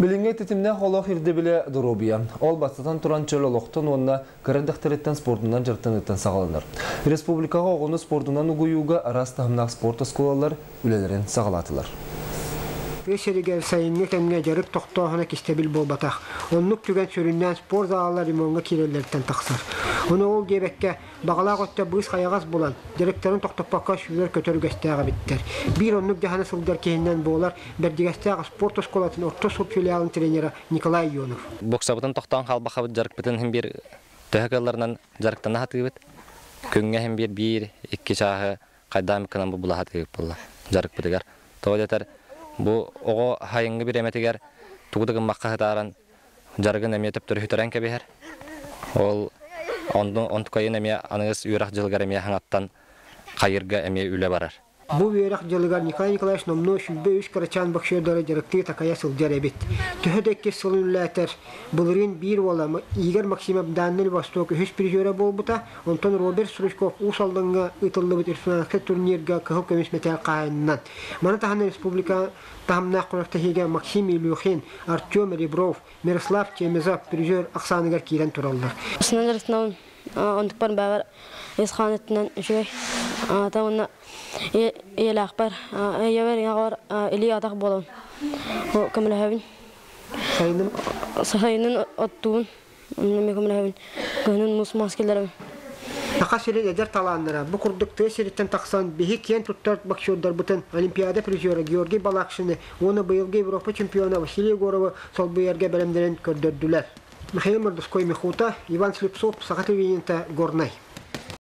Билиҥҥи тэтимнээх олох ирдэбилэ доруобуйа. Ол бастатан туран чөл олохтон уонна кыра эрдэхтэриттэн спордунан дьарыктаныыттан саҕаланар. Республикаҕа оҕону спордунан угуйууга араас таһымнаах спорт оскуолалар үлэлэрин саҕалаатылар. Тыа сиригэр сайыҥҥы кэмҥэ дьарык тохтооһуна кистэбил буолбатах. Оннук түгэн сүрүннээн спорт залалар ремоҥҥа киирэллэриттэн тахсар. Ону ол диэбэккэ, баҕалаах өттө быыс-хайаҕас булан, дьарыктарын тохтоппокко сүүрэр-көтөр үгэстээх эбиттэр. Биир оннук дьаһана сылдьар киһинэн буолар Бэрдьигэстээх спорт оскуолатын орто суот филиалын тренера Николай Ионов. Боксабытын тохтоон хаалбахабыт дьарыкпытын иһин биир төһө кыалларынан дьарыктана сатыыбыт. Күҥҥэ иһин биир биир икки чааһы хайдаан гынан бу була сатыыбыт буолла дьарыкпытыгар. Тоҕо диэтэр бу оҕо сайыҥҥы бириэмэтигэр тугу да гыммакка сытааран дьарыгын эмиэ төптөрү сүтэрэн кэбиһэр. Ол онтукайын эмиэ аныгыс үөрэх дьылыгар эмиэ хаҥаттан хайырга эмиэ үлэ барар. Бу үөрэх дьылыгар Николай Николаевич номнуо 23 кырачаан боксердары дьарыктыы такайа сылдьар эбит. Төһө да иккис сылын үлэлээтэр, былырыын биир уола Игорь Максимов Дальний Восток үһүс призера буолбута, онтон Роберт Стручков Уус Алдаҥҥа ыытыллыбыт республиканскай турнирга кыһыл көмүс мэтээл хаһаайынынан. Маны таһынан республика таһымнаах күрэхтэһиигэ Максим Илюхин, Артем Ребров, Мирослав Чемезов призер ахсааныгар киирэн тураллар. Основной онтукпар баҕар ис хаан өттүнэн үчүгэй. Аата уонна ийэлээхпэр, ийэбэр аҕабар илии-атах буолабын. Көмөлөһөбүн. Сайынын? Сайынын оттуубун. Онно эмиэ көмөлөһөбүн. Кыһынын муус-маас киллэрэбин. Саха сирин эдэр талааннара бу курдук тыа сириттэн тахсан биһи киэн туттар боксердарбытын Олимпиада призера Георгий Балакшины уонна быйылгы Европа чемпиона Василий Егоровы солбуйарга бэлэмнэрин көрдөрдүлэр. Михаил Мордовской Михута, Иван Слепцов, Саха телевидениета, Горнай.